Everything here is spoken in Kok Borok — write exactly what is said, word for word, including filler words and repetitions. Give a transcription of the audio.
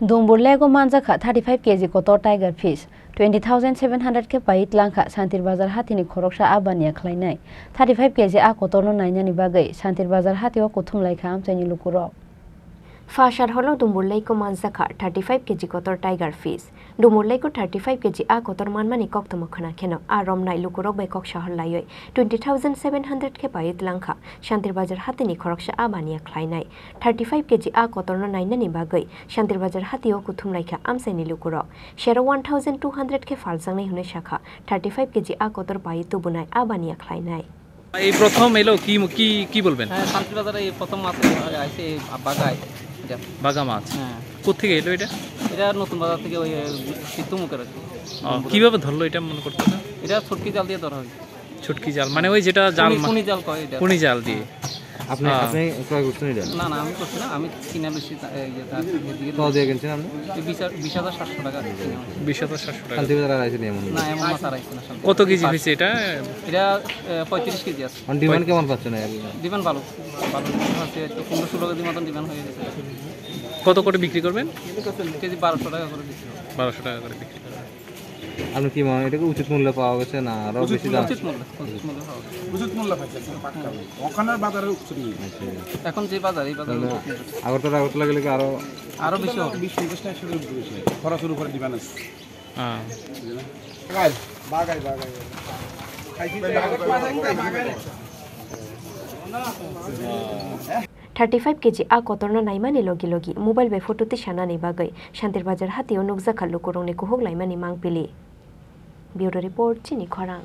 Dumbur Lake o manjakha thirty five K G kotor tiger fish, twenty thousand seven hundred khe paiwi tlangkha Santir Bazar hatini khoroksa a baniya khlainai. Thirty five K G a kotorno nainani bagwi Santir Bazar hatio kuthum laikha amchaini lukurok. Phasar holo Dumbur Lake o manjakha thirty five K G kotor tiger fish. Dumbur Lake o thirty five K G a kotor manmani koktwma khwna kheno a romnai lukurok bai kok sahor laiwi twenty thousand seven hundred khe paiwi tlangkha Santir Bazar hatini khoroksa a baniya khlainai. Thirty five K G a kotorno nainani bagwi Santir Bazar hatio kuthum laikha amchaini lukurok. Sero one thousand two hundred khe phaljaknai hwnwi sakha thirty five K G a kotor paiwi tubunai a baniya khlainai. এই প্রথম এলো, কি কি কি বলবেন? হ্যাঁ, শান্তিবাজারে এই প্রথম মাছ আইছে, এই বাগায় এটা। বাগা মাছ। হ্যাঁ। কোত্থেকে এলো এটা? এটা নতুন বাজার থেকে, ওই, ওই, সিদ্ধমুখের আর কি। ও, কিভাবে ধরলো এটা মনে করতেছে? এটা ছটকি জাল দিয়ে ধরা হয়েছে। ছটকি জাল, মানে ওই যেটা জাল কুনি, মা-, কুনি জাল কয় এটা। কুনি জাল দিয়ে। হ্যাঁ। আপনি, হ্যাঁ। আপনি ক্রয় করছেন এটা? না, না, আমি করছি না, আমি কিনে বেশি তা-, এই, ইয়ে, তার, এদিকে তো দিয়ে কিনছেন আপনি? এই বিশ হাজার, বিশ হাজার সাতশো টাকা কিনে আনছি। বিশ হাজার সাতশো টাকা। শান্তিবাজার আর আইসেনি এমন? না, এমন মাছ আর আইছে না শান্তি। কত কেজি পাঁচ। হয়েছে এটা? এটা, এ, পঁয়ত্রিশ কেজি আছে। এখন ডিমান্ড কত? কেমন পাচ্ছেন এখন? ডিমান্ড ভালো, ভালো ডিমান্ড আছে, একটু পনেরো ষোলো কেজি মতন ডিমান্ড হয়ে গেছে। কত করে বিক্রি করবেন? কেজি বারোশো টাকা করে বিক্রি হবে। বারোশো টাকা করে বিক্রি করবেন। আপনি কি মনে হয়, এটা কি উচিত মূল্যে পাওয়া গেছে না আরো উচিত বেশি মূল্য, দাম? উচিত মূল্য, উচিত মূল্য পাওয়া গেছে। উচিত মূল্য পাইছে একদম পাক্কা। ওখানের বাজারে উচিত মূল্য। আচ্ছা। এখন যে বাজার, এই বাজারে মানে উচিত মূল্য। আগরতলা, আগরতলা গেলে কি আরো আরো বেশি হবে। বিশ, পঞ্চাশ, একশো করে বিক্রি হচ্ছে। খরচের উপরে ডিমান্ড আছে। হ্যাঁ। বাগাই, বাগাই, বাগাই। Thirty five K G a kotorno naimani logi logi mobile bai photo tisanani bagwi Santir Bazar hatio nukjakha lukurokni kuhuk laimani mangpili. Bureau Report, Chini Khorang.